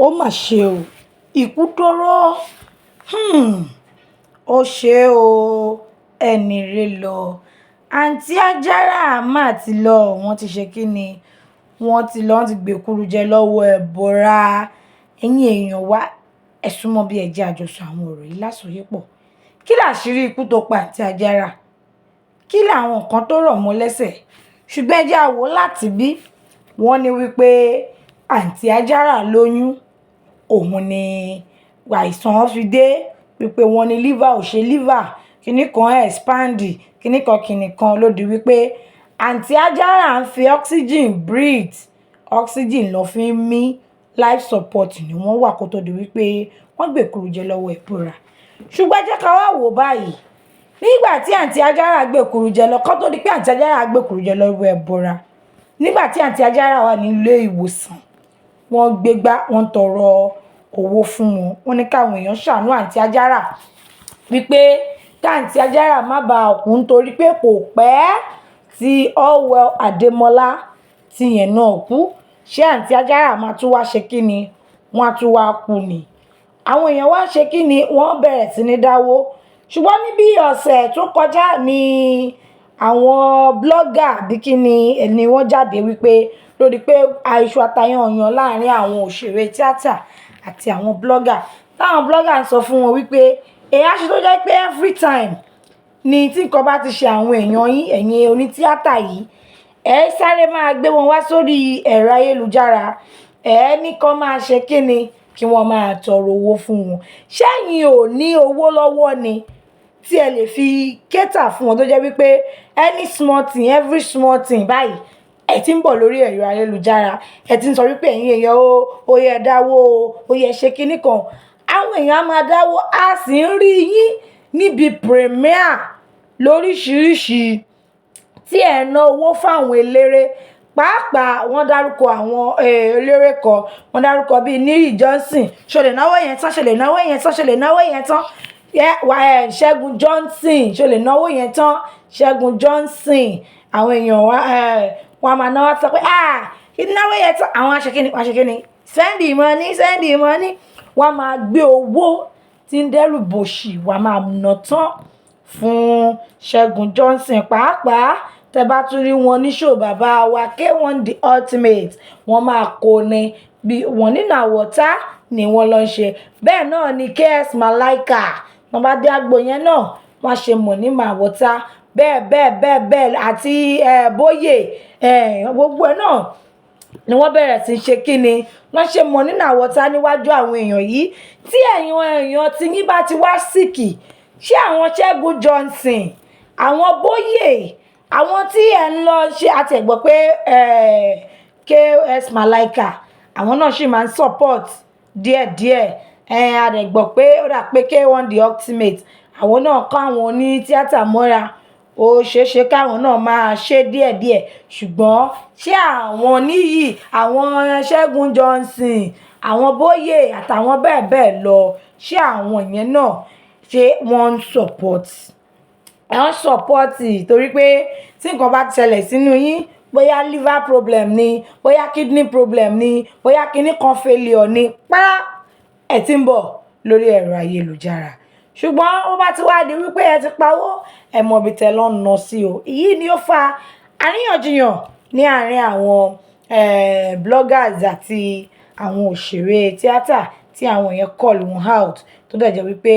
Ó mà ṣe o, ikú dọ̀rọ̀, ó ṣe o, ẹni rẹ̀ lọ. Àǹtí Ajára mà ti lọ, wọ́n ti ṣe kíni, wọ́n ti lọ, wọ́n ti gbèkúrú jẹ lọ́wọ́ ẹbọra. Ẹ̀yin èèyàn wa, ẹ súnmọ́ bí ẹ jẹ́ àjọsọ àwọn ọ̀rọ̀ yìí lásọyépọ̀. Kí làṣírí ikú tó pa Àǹtí Ajára? Kí làwọn nǹkan tó rọ̀ mọ́ lẹ́sẹ̀? Ṣùgbọ́n ẹ jẹ́ á wò láti bí wọ́n ní wípé Àǹtí Ajára lóyún, òun ni àìsàn fi dé, wípé wọ́n ní liver ò ṣe liver, kíní kan expand, kíní kan kíní kan ló di wípé Àǹtí Ajára ń fi oxygen breathe, oxygen ló fi ń mí, life support ni wọ́n wà kó tó di wípé wọ́n gbèkúrú jẹ lọ́wọ́ ẹbọra. Ṣùgbọ́n ẹ jẹ́ ká wá wò báyìí. Nígbà tí Àǹtí Ajára gbèkúrú jẹ lọ, kó tó di pé Àǹtí Ajára gbèkúrú jẹ lọ́wọ́ ẹbọra, nígbà tí Àǹtí Ajára wà ní ilé ìwòsàn, wọ́n gbégbá, wọ́n tọrọ owó fún wọn. Wọ́n ní káwọn èèyàn ṣàánú Àǹtí Ajára, wípé kí Àǹtí Ajára má ba kú nítorí pé kò pẹ́ tí Allwell Ademola tí yẹn náà kú. Ṣé Àǹtí Ajára máa tún wá ṣe kíni? Wọ́n á tún wá kú ni. Àwọn èèyàn wá ṣe kíni? Wọ́n bẹ̀rẹ̀ sí ní dáwó. Ṣùgbọ́n níbi ọ̀sẹ̀ tó kọjá ni àwọn blogger bí kíni ni wọ́n jáde wípé lórí pé iṣu atayanyan láàárín àwọn òṣèré tíátà àti àwọn blogger. Táwọn blogger ń sọ fún wọn wípé èyí á ṣe tó jẹ́ pé every time ni tí nǹkan bá ti ṣe àwọn èèyàn yín, ẹ̀yin oní tíátà yìí, ẹ sáré máa gbé wọn wá sórí ẹ̀rọ ayélujára, ẹ ní kí wọ́n máa ṣe kíni, kí wọ́n máa tọrọ owó fún wọn. Ṣé ẹ̀yin ò ní owó lọ́wọ́ ni tí ẹ lè fi cater fún wọn tó jẹ́ wípé any small thing, every small thing báyìí, ẹ ti ń bọ̀ lórí ẹ̀rọ ayélujára, ẹ ti ń sọ wípé ẹ̀yin èèyàn o, ó yẹ dáwó o, ó yẹ ṣe kíní kan. Àwọn èèyàn á máa dáwó, a sì ń rí yín níbi premiere lóríṣiríṣi tí ẹ̀ ń ná owó fún àwọn eléré. Pàápàá wọ́n dárúkọ àwọn eléré kan, wọ́n dárúkọ bíi Níyì Johnson. Ṣé o lè náwó yẹn tán? Ṣé o lè náwó yẹn tán? Ṣé o lè náwó yẹn tán? Ṣẹ́gun Johnson, ṣé o lè náwó yẹn tán? Ṣẹ́gun Johnson, àwọn èèyàn wa, wọ́n á máa náwó sọ pé, "Ah, náwó yẹn tán." Àwọn á ṣe kíni? Wọ́n á ṣe kíni? Send the money, send the money. Wọ́n á máa gbé owó tí ń dẹ́rù bòṣì, wọ́n á máa ná tán fún Ṣẹ́gun Johnson. Pàápàá tẹ bá tún rí wọn ní show bàbá wa K1 The Ultimate, wọ́n máa kó ni bí wọ́n nínú àwọ̀tá ni wọ́n lọ ń ṣe. Bẹ́ẹ̀ náà ni KS Malaika. Wọ́n bá dé agbo yẹn náà, wọ́n á ṣe mọ̀ ní màwọ̀tá. Bẹ́ẹ̀ bẹ́ẹ̀ bẹ́ẹ̀ bẹ́ẹ̀ àti Bóyè, gbogbo ẹ̀ náà ni wọ́n bẹ̀rẹ̀ sí í ṣe kíni. Wọ́n ṣe mọ̀ nínú àwọ̀tá níwájú àwọn èèyàn yìí. Tí ẹ̀yin èèyàn tí yín bá ti wá sick, ṣé àwọn Ṣẹ́gun Johnson, àwọn Bóyè, àwọn tí ẹ̀ ń lọ ṣe, a ti ẹ̀ gbọ́ pé KS Malaika, àwọn náà sì máa ń support díẹ̀díẹ̀. A dẹ̀ gbọ́ pé ó dà pé K1 The Ultimate, àwọn náà kó àwọn oní tíátà mọ́ra. Ó ṣe é ṣe káwọn náà máa ṣe díẹ̀díẹ̀. Ṣùgbọ́n ṣé àwọn Níyì, àwọn Ṣẹ́gun Johnson, àwọn Bóyè àtàwọn bẹ́ẹ̀ bẹ́ẹ̀ lọ, ṣé àwọn yẹn náà, ṣé wọ́n ń support? Wọ́n ń support torí pé tí nǹkan bá ṣẹlẹ̀ sínú yín, bóyá liver problem ni, bóyá kidney problem ni, bóyá kíní kan failure ni, párá ẹ tí ń bọ̀ lórí ẹ̀rọ ayélujára. Ṣùgbọ́n ó bá ti wá di wípé ẹ ti pa owó, ẹ mọ ibi tẹ lọ ń ná sí o. Èyí ni ó fa àríyànjiyàn ní àárín àwọn bloggers àti àwọn òṣèré tíátà tí àwọn yẹn call wọn out, tó dẹ̀ jẹ́ wípé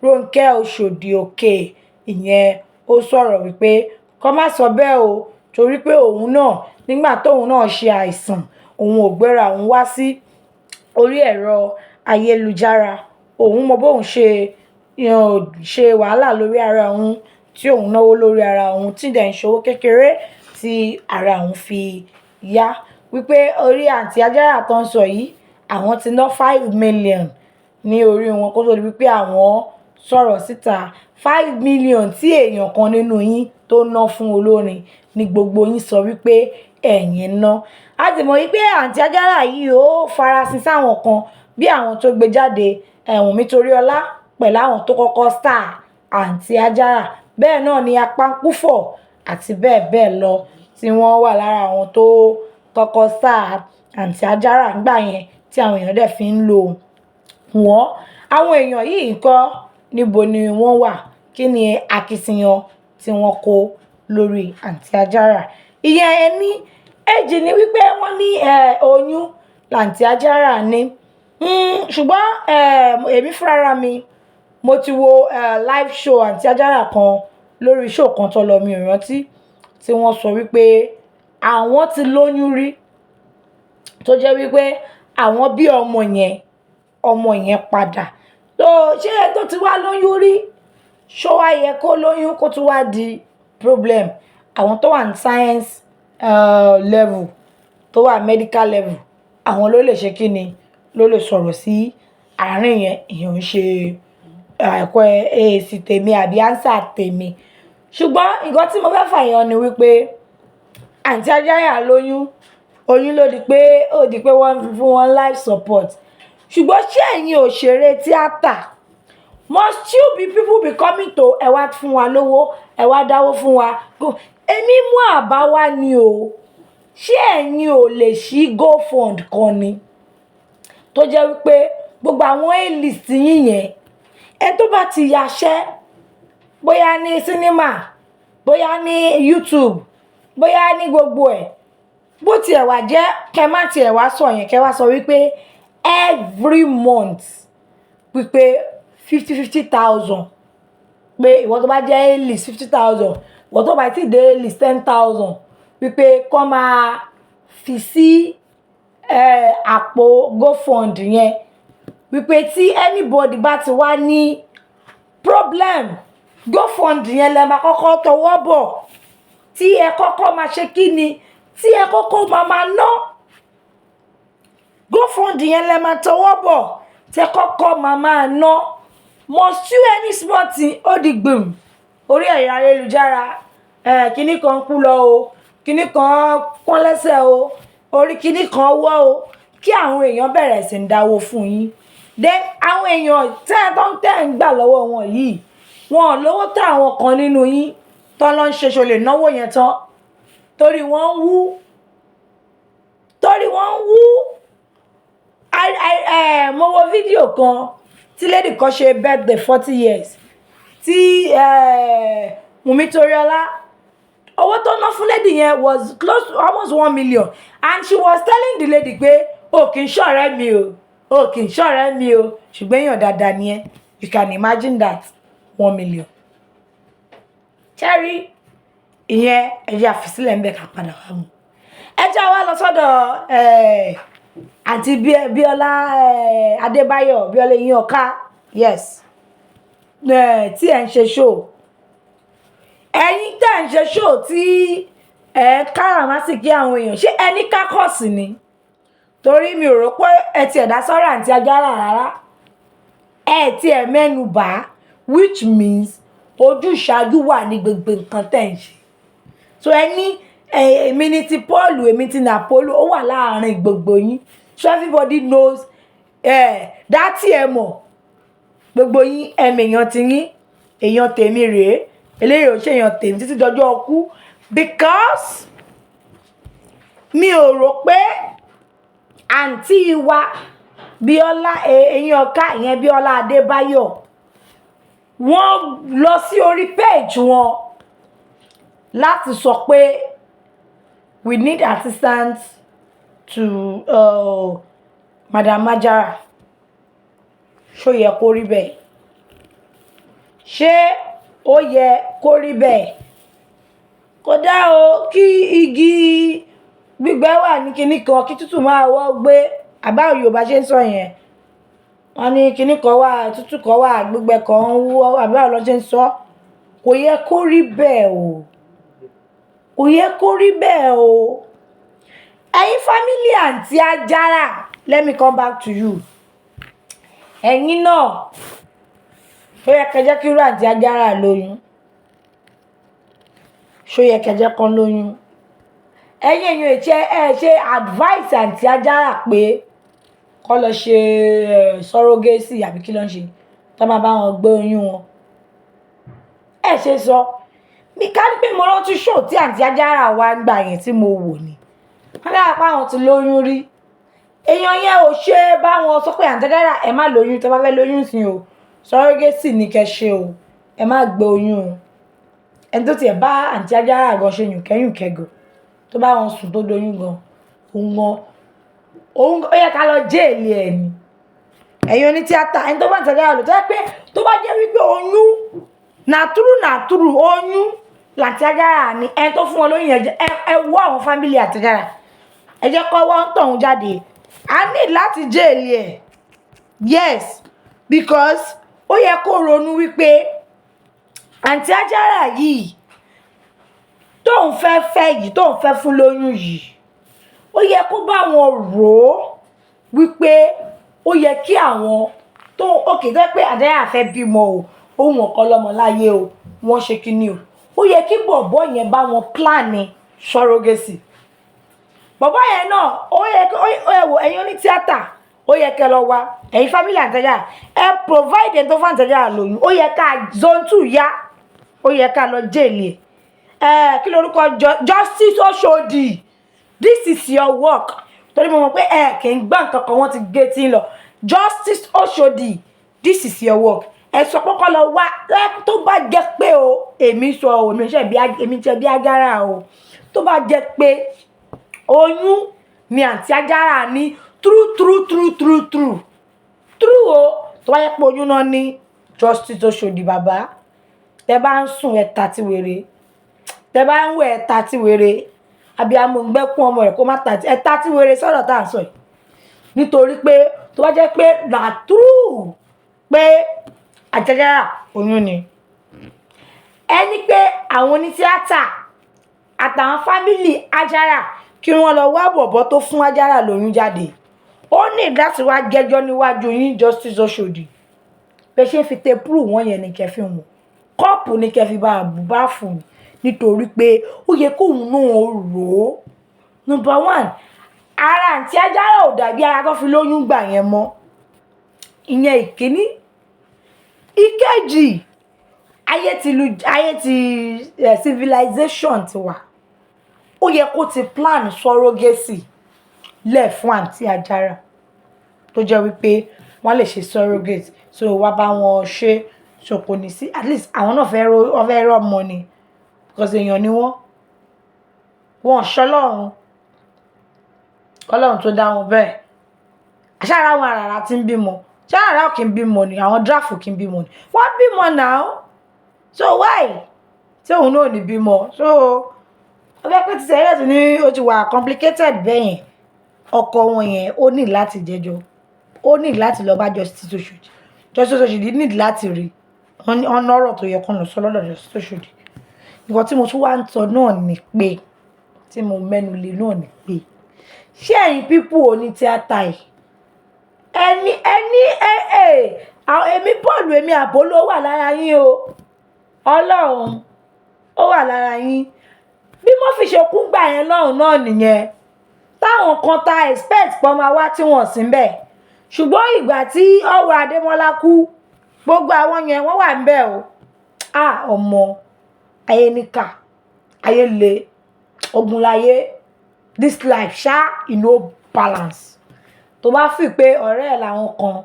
Ronke Oshodi Òkè, ìyẹn ó sọ̀rọ̀ wípé kó má sọ bẹ́ẹ̀ o, torí pé òun náà nígbà tóun náà ṣe àìsàn, òun ò gbéra òun wá sí orí ẹ̀rọ ayélujára. Òun mọ bóun ṣe ṣe wàhálà lórí ara òun, tí òun náwó lórí ara òun, tí dẹ̀ ń ṣòwò kékeré tí ara òun fi yá. Wípé orí Àǹtí Ajára tó ń sọ yìí, àwọn ti ná 5 million ní orí wọn kó tó di wípé àwọn sọ̀rọ̀ síta. 5 million tí èèyàn kan nínú yín tó ná fún olórin ní gbogbo yín sọ wípé ẹ̀yin ná. A ti mọ̀ wípé Àǹtí Ajára yìí ó farasin sáwọn kan bí àwọn tó gbé jáde, Wùnmí Toríọlá pẹ̀lú àwọn tó kọ́kọ́ star Àǹtí Ajára. Bẹ́ẹ̀ náà ni Apáńpúfọ̀ àti bẹ́ẹ̀ bẹ́ẹ̀ lọ tí wọ́n wà lára àwọn tó kọ́kọ́ star Àǹtí Ajára nígbà yẹn. tí àwọn èèyàn dẹ̀ fi ń lò wọ́n. Àwọn èèyàn yìí ńkọ́, níbo ni wọ́n wà? Kí ni akitiyan tí wọ́n kó lórí Àǹtí Ajára? Ìyẹn ẹni. Èjì ni wípé wọ́n ní oyún l'Àǹtí Ajára ní. Ṣùgbọ́n èmi fúnra mi, mo ti wo live show Àǹtí Ajára kan lórí show kan tó lọ, mi ò rántí, tí wọ́n sọ wípé àwọn ti lóyún rí, tó jẹ́ wípé àwọn bí ọmọ yẹn, ọmọ yẹn padà. So ṣé ẹni tó ti wá lóyún rí, ṣó wá yẹ kó lóyún kó tún wá di problem? Àwọn tó wà ní science level, tó wà medical level, àwọn ló lè ṣe kíni, ló lè sọ̀rọ̀ sí àárín yẹn. Ìyẹn ò ń ṣe ẹ̀kọ́ èsì tèmi àbí answer tèmi. Ṣùgbọ́n nǹkan tí mo fẹ́ fàyọ ni wípé Àǹtí Ajára lóyún, oyún ló di pé ó di pé wọ́n fún wọn life support. Ṣùgbọ́n ṣé ẹ̀yin òṣèré tíátà, must you be people be coming to ẹ wá fún wa lówó, ẹ wá dáwó fún wa? Èmi mú àbá wá ni o. Ṣé ẹ̀yin ò lè ṣí GoFund kan ni, tó jẹ́ wípé gbogbo àwọn A-list yín yẹn, ẹni tó bá ti yaṣẹ́, bóyá ní cinema, bóyá ní YouTube, bóyá ní gbogbo ẹ̀, bó tiẹ̀ wá jẹ́, kẹ má tiẹ̀ wá sọ yẹn, kẹ wá sọ wípé every month, wípé 50 50 thousand, pé ìwọ tó bá jẹ́ A-list, 50,000, ìwọ tó bá ti dé A-list, 10,000, wípé kó máa fi sí àpò GoFund yẹn, wípé tí anybody bá ti wá ní problem, GoFund yẹn lẹ máa kọ́kọ́ tọwọ́ bọ̀, tí ẹ kọ́kọ́ máa ṣe kí ni, tí ẹ kọ́kọ́ máa ná. GoFund yẹn lẹ máa tọwọ́ bọ̀, tẹ kọ́kọ́ máa ná. Must you, any small thing, ó di gbìm orí ẹ̀rọ ayélujára, kinní kan kú lọ o, kinní kan kán lẹ́sẹ̀ o, orí kinní kan wọ́ o, kí àwọn èèyàn bẹ̀rẹ̀ sí ń dáwó fún yín. Then àwọn èèyàn tẹ́ ẹ tó ń tẹ́ ń gbà lọ́wọ́ wọn yìí, wọn ò lówó tó àwọn kan nínú yín tó lọ ń ṣe ṣo lè náwó yẹn tán, torí wọ́n ń wú, torí wọ́n ń wú. Mo wo fídíò kan tí lady kan ṣe birthday 40 years, tí Wùnmí Toríọlá. Owó tó ná fún lady yẹn was close to almost 1 million, and she was telling the lady pé, "O kì í ṣọ̀rẹ́ mi o, o kì í ṣọ̀rẹ́ mi o, ṣùgbọ́n èèyàn dáadáa ni ẹ́." You can imagine that, 1 million. Cherry ìyẹn, ẹ jẹ́ àfisílẹ̀ ń bẹ̀, ká padà wá mu. Ẹ jẹ́ wá lọ sọ́dọ̀ àǹtí Bíọ́lá Adébáyọ̀, Bíọ́lá eyín ọ̀ká, yes, tí ẹ̀ ń ṣe show. Ẹ̀yin tẹ́ ẹ̀ ń ṣe show, tí ẹ̀ ń káràmásìkí àwọn èèyàn, ṣé ẹ ní kákọ́ọ̀sì ni? Torí mi ò rò pé ẹ tiẹ̀ dá sọ́rọ̀ Àǹtí Ajára rárá, ẹ tiẹ̀ mẹ́nu bà á, which means ojúṣàájú wà ní gbogbo nǹkan tẹ́ ń ṣe. So ẹ ní èmi ní ti Paul, èmi ti Napolo, ó wà láàrin gbogbo yín. So everybody knows dátì ẹ mọ̀ gbogbo yín, ẹ̀mí èèyàn ti yín, èèyàn tèmi rèé, eléyìí ò ṣe èèyàn tèmi títí dọjọ́ ọkú, because mi ò rò pé àǹtí wa Bíọ́lá eyín ọ̀ká ìyẹn, Bíọ́lá Adébáyọ̀, wọ́n lọ sí orí page wọn láti sọ pé we need assistance to Madam Ajara. Ṣó yẹ kó rí bẹ́ẹ̀? Ṣé ó yẹ kó rí bẹ́ẹ̀? Kò dá o, kí igi gbígbẹ wà ní kinní kan, kí tútù máa wọ́ gbé. Àbáwọn Yorùbá ṣe ń sọ yẹn, wọ́n ní kinní kan wà, tútù kan wà, gbígbẹ kan ń wọ́, àbáwọn lọ ṣe ń sọ. Kò yẹ kó rí bẹ́ẹ̀ o, kò yẹ kó rí bẹ́ẹ̀ o. Ẹ̀yin family Àǹtí Ajára, let me come back to you. Ẹ̀yin náà, ó yẹ kẹ́ jẹ́ kí irú Àǹtí Ajára lóyún? Ṣó yẹ kẹ́ jẹ́ kán lóyún? Ẹ̀yin èèyàn, ṣe ẹ ṣe advice Àǹtí Ajára pé kó lọ ṣe surrogacy, àbí kí ló ń ṣe tó máa bá wọn gbé oyún wọn? Ẹ ṣe sọ mi ká ní pé mo rántí show tí Àǹtí Ajára wá ń gbà yẹn tí mo wò ni wọ́n dára pé àwọn ti lóyún rí. Èèyàn yẹn ò ṣe bá wọn sọ pé, "Àǹtí Ajára, ẹ má lóyún. Tẹ́ bá fẹ́ lóyún sí o, surrogacy ni kẹ́ ṣe o, ẹ má gbé oyún o." Ẹni tó tiẹ̀ bá Àǹtí Ajára gan ṣe yùnkẹ́yùnkẹ́ gan, tó bá wọn sùn tó doyún gan, òun gan, òun ó yẹ ká lọ jail ẹ̀ ni. Ẹ̀yin onítíátà, ẹni tó bá Àǹtí Ajára lò, tó jẹ́ pé tó bá jẹ́ wípé oyún na true, na true oyún làǹtí Ajára ni, ẹni tó fún wọn lóyún yẹn, ẹ wọ́ àwọn family Àǹtí Ajára, ẹ jẹ́ kó wọ́n tọ̀hún jáde. A ní láti jail ẹ̀. Yes, because ó yẹ kó ronú wípé Àǹtí Ajára yìí tóun fẹ́ fẹ́ yìí, tóun fẹ́ fún lóyún yìí, ó yẹ kó bá wọn rò ó wípé ó yẹ kí àwọn tó òkè tó jẹ́ pé Àǹtí Ajára fẹ́ bímọ o, òun ọ̀kan lọ́mọ láyé o, wọ́n ṣe kinní o, ó yẹ kí bọ̀bọ́ yẹn bá wọn plan ní surrogacy. Bọ̀bọ́ yẹn náà, ó yẹ kí ẹ wò. Ẹ̀yin onítíátà, ó yẹ kẹ́ lọ wá ẹ̀yin family Àǹtí Ajára, ẹ provide ẹni tó fún Àǹtí Ajára lóyún. Ó yẹ ká zone two yá, ó yẹ ká lọ jail ẹ̀. Ẹ kí lorúkọ? Justice Oshodi, this is your work, torí mo mọ̀ pé ẹ kì í gbọ́ nǹkan kan, wọ́n ti gé tí ń lọ. Justice Oshodi, this is your work. Ẹ sọ pé kọ́ lọ wá. Tó bá jẹ́ pé o, èmi sọ o, èmi ṣe bí, èmi ṣe bí Ajára o, tó bá jẹ́ pé oyún ni Àǹtí Ajára ní, true, true, true, true, true, true o, tó bá jẹ́ pé oyún náà ní, Justice Oshodi, bàbá, tẹ bá ń sùn, ẹ ta tí wèrè, tẹ bá ń wẹ̀, ẹ ta tí wèrè. Abiyamọ ń gbẹ́kún ọmọ rẹ̀ kó má ta, ẹ ta tí wèrè sọ̀rọ̀ tá à ń sọ yìí, nítorí pé tó bá jẹ́ pé na true pé Àǹtí Ajára oyún ni, ẹni pé àwọn onítíátà àtàwọn family Ajára, kí wọ́n lọ wá bọ̀bọ̀ tó fún Ajára lóyún jáde. Ó ní láti wá jẹ́jọ́ níwájú yín. Justice Oshodi, bẹ́ẹ̀ ṣe ń fi tape wọ́n yẹn ní kẹ́ fi wọ̀n, cup ní kẹ́ fi bá a bù bá fún un, nítorí pé ó yẹ kóun náà rò ó. Number one, ara Àǹtí Ajára ò dàbí ara tó fi lóyún gbà yẹn mọ́. Ìyẹn ìkíní. Ìkejì, ayé ti lu, ayé ti civilization ti wà. Ó yẹ kó ti plan surrogacy lẹ̀ fún Àǹtí Ajára, tó jẹ́ wípé wọ́n lè ṣe surrogate, so wá bá wọn ṣe, so kò ní sí, at least àwọn náà fẹ́ ro, wọ́n fẹ́ rọ́mọ ni, because èèyàn ni wọ́n, wọn ṣọlọ́run, Ọlọ́run tó dá wọn bẹ́ẹ̀. Àṣàrà àwọn àràrà tí ń bímọ, ṣé àràrà ò kí ń bímọ ni? Àwọn dwarf kì í bímọ ni? Wọ́n bímọ now, so why tí òun náà ò ní bímọ? So ó fẹ́ pé títẹ̀ ẹ̀rẹ́ ní ó ti wà complicated bẹ́ẹ̀ yẹn. Ọkọ wọn yẹn, ó ní láti jẹ́jọ́, ó ní láti lọ bá Justice Oshodi. Justice Oshodi ní láti rí wọn lọ́rọ̀ tó yẹ kó lọ sọ lọ́dọ̀ Justice Oshodi. Nǹkan tí mo tún wá ń sọ náà ni pé, tí mo mẹ́nu lé náà ni pé, ṣé ẹ̀yin people oní tíátà yìí, ẹni ẹ ẹ èmi Paul, èmi Àpólò wà lára yín o. Ọlọ́run ó wà lára yín. Bí mo fi ṣe kú gbà yẹn lọ́hùn náà nìyẹn, táwọn kan ta expect pọ̀ máa wá tí wọ́n sì ń bẹ̀, ṣùgbọ́n ìgbà tí ọwọ́ Adémọ́lá kú, gbogbo àwọn yẹn wọ́n wà ń bẹ̀ o. Ah, ọmọ ayé níkà, ayé le, ogun láyé. This life ṣá, e no balance. Tó bá fi pé ọ̀rẹ́ ẹ̀ làwọn kan,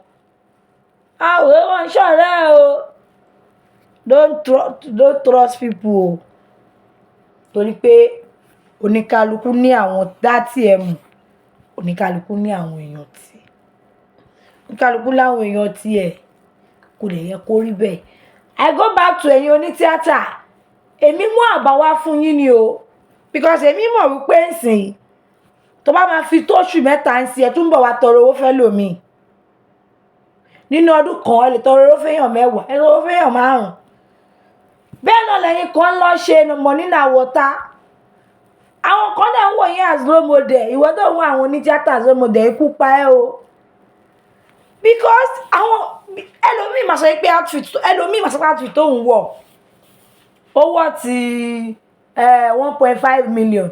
àwẹ̀ wọn ń ṣọ̀rẹ́ o. Don't trust people o, torí pé oníkálukú ní àwọn dátì ẹ̀ mọ̀, oníkálukú ní àwọn èèyàn tí oníkálukú láwọn èèyàn tiẹ̀, kò lè yẹ kó rí bẹ́ẹ̀. I go back to ẹ̀yin onítíátà. Èmi mú àbá wá fún yín ni o, because èmi mọ̀ wípé nsìn tó bá máa fi tóṣù 3 ń sí, ẹ tún bọ̀ wá tọrọ owó fẹ́ lòmíì. Nínú ọdún kan, ẹ lè tọrọ owó fẹ́yàn 10, ẹ tọrọ owó fẹ́yàn 5. Bẹ́ẹ̀ náà lẹ́yìn kan lọ ṣe money na water. Àwọn kan náà ń wò yín as role model. Ìwọ tó ń wọ àwọn onítíátà as role model, ikú pa ẹ́ o, because àwọn ẹlòmíì máa sọ pé outfit, ẹlòmíì máa sọ pé outfit tó ń wọ̀, ó wọ̀ ti 1.5 million,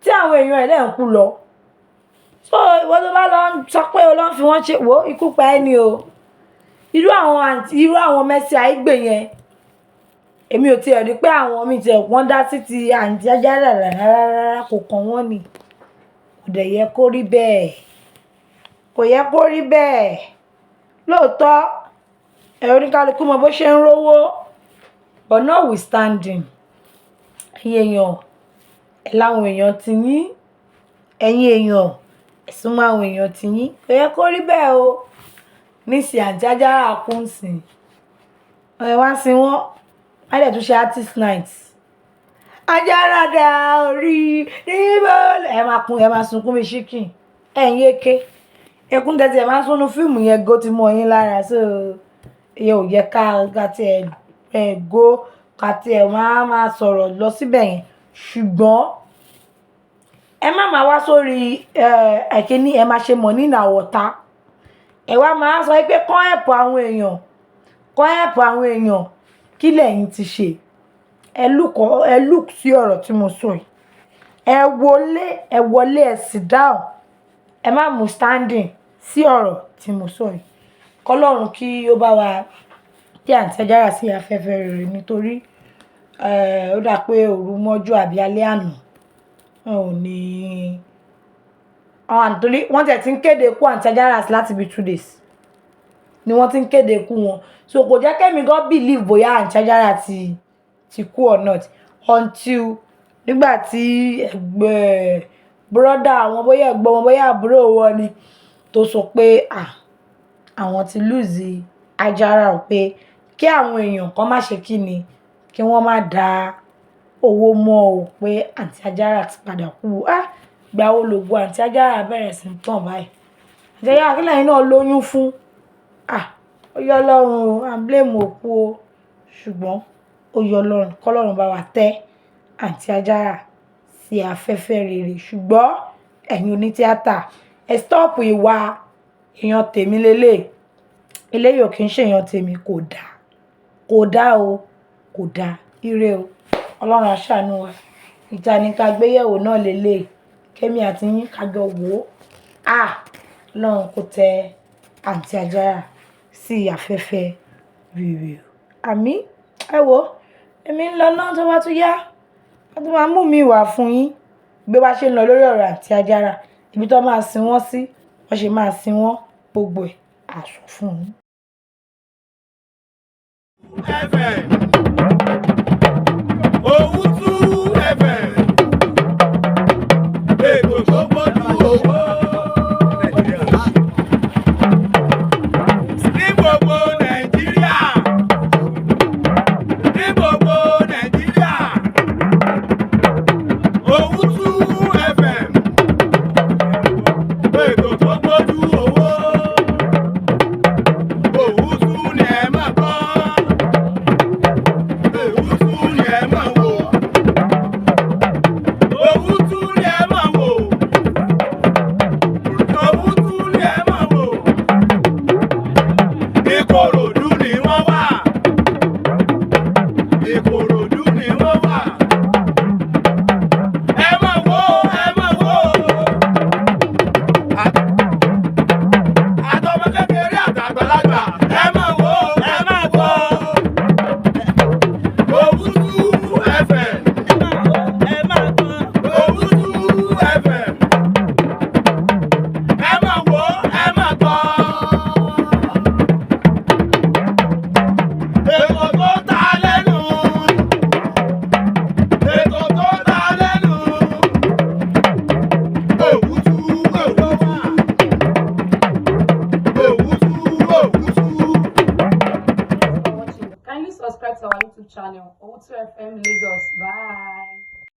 tí àwọn èèyàn ẹ̀ lẹ́ ń kú lọ. So ìwọ tó bá lọ sọ pé o lọ fi wọ́n ṣe wò, ikú pa ẹ́ ni o. Irú àwọn àǹtí, irú àwọn Mercy Aigbe yẹn, èmi ò tiẹ̀ rí pé àwọn mi tiẹ̀ wọ́n dá sí ti Àǹtí Ajára rárá rárá, kò kàn wọ́n ni. Kò dẹ̀ yẹ kó rí bẹ́ẹ̀. Kò yẹ kó rí bẹ́ẹ̀. Lóòótọ́, ẹ̀ oníkálukú mọ bó ṣe ń rówó, but notwithstanding, ẹ̀yin èèyàn, ẹ láwọn èèyàn ti yín, ẹ̀yin èèyàn, ẹ súnmọ́ àwọn èèyàn ti yín. Kò yẹ kó rí bẹ́ẹ̀ o. Nísìnyí Àǹtí Ajára kú ńsìn. Ẹ wá sin wọ́n, wọ́n dẹ̀ tún ṣe artist night. Ajára dà orí níbo ẹ máa kun, ẹ máa sunkún bí chicken. Ẹ̀ ń yé ké. Ẹkún tẹ́tí ẹ máa ń sún fíìmù yẹn gan ti mọ́ yín lára. So ìyẹn ò yẹ ká ká tí ẹ ẹ go ká tí ẹ máa máa sọ̀rọ̀ lọ síbẹ̀ yẹn. Ṣùgbọ́n ẹ má máa wá sórí ẹ kíní, ẹ máa ṣe money na water. Ẹ wá máa sọ pé kán help àwọn èèyàn, kán help àwọn èèyàn. Kí lẹ̀yin ti ṣe? Ẹ look, ẹ look sí ọ̀rọ̀ tí mo sọ yìí. Ẹ wọlé, ẹ wọlé, ẹ sit down. Ẹ má mú standing sí ọ̀rọ̀ tí mo sọ yìí. Kọ́lọ́run kí ó bá wa tẹ́ Àǹtí Ajára sí afẹ́fẹ́ rere, nítorí ó dà pé òru mọ́jú àbí alẹ́ àná. Wọn ò ní, torí wọ́n tiẹ̀ ti ń kéde ikú Àǹtí Ajára láti bí 2 days ni wọ́n ti ń kéde ikú wọn. So kò jẹ́ kí èmi gan believe bóyá Àǹtí Ajára ti kú or not until nígbà tí ẹgbẹ́ brother àwọn, bóyá ẹ̀gbọ́n wọn, bóyá àbúrò wọn ni, tó sọ pé à, àwọn ti lose Ajára o, pé kí àwọn èèyàn kan má ṣe kíni, kí wọ́n má da owó mọ́ o, pé Àǹtí Ajára ti padà kú. Ah! Ìgbà wo lògo Àǹtí Ajára bẹ̀rẹ̀ sí ní tàn báyìí? Àǹtí Ajára, kí lẹ̀yin náà lóyún fún? Ah! Ó yọ Ọlọ́run o, à ń blame òkú o. Ṣùgbọ́n ó yọ Ọlọ́run, kọ́lọ́run bá wa tẹ́ Àǹtí Ajára sí afẹ́fẹ́ rere. Ṣùgbọ́n ẹ̀yin onítíátà, ẹ stop ìwà èèyàn tèmi lélẹ̀. Eléyìí ò kí ń ṣe èèyàn tèmi, kò da. Kò da o, kò da. Ire o. Ọlọ́run á ṣàánú wa. Ìta ní ká gbéyẹ̀wò náà lélẹ̀. Kémi àti yín ká jọ wò ó. Ah! Ọlọ́run kó tẹ Àǹtí Ajára sí afẹ́fẹ́ rere. Àmín. Ẹ wo, èmi ń lọ náà tó bá tún yá. A tún máa mú mi wá fún yín. Bí ó bá ṣe ń lọ lórí ọ̀rọ̀ Àǹtí Ajára, ibi tó máa sin wọ́n sí, wọ́n ṣe máa sin wọ́n, gbogbo ẹ̀ a sọ fún yín. FM. Owutu FM. Ètò tó gbójú owó. Ní gbogbo Nàìjíríà. Ní gbogbo Nàìjíríà. Owutu FM. Ètò tó gbójú owó. Owutu ni ẹ máa gbọ́. Owutu ni ẹ máa wò. Owutu ni ẹ máa wò. Owutu ni ẹ máa wò. Ìkòròdú ni wọ́n wà. Ìkòròdú ni wọ́n wà. Ẹ máa wò, ẹ máa wò. Àtọmọ kékeré àtàgbàlagbà, ẹ máa wò, ẹ máa wò. Owutu FM. Owutu FM. Ẹ máa wò, ẹ máa gbọ́. Ètò tó ta lẹ́nu. Ètò tó ta lẹ́nu. Owutu Owutu. Owutu Owutu. Kindly subscribe to our YouTube channel, Owutu FM Lagos. Bye.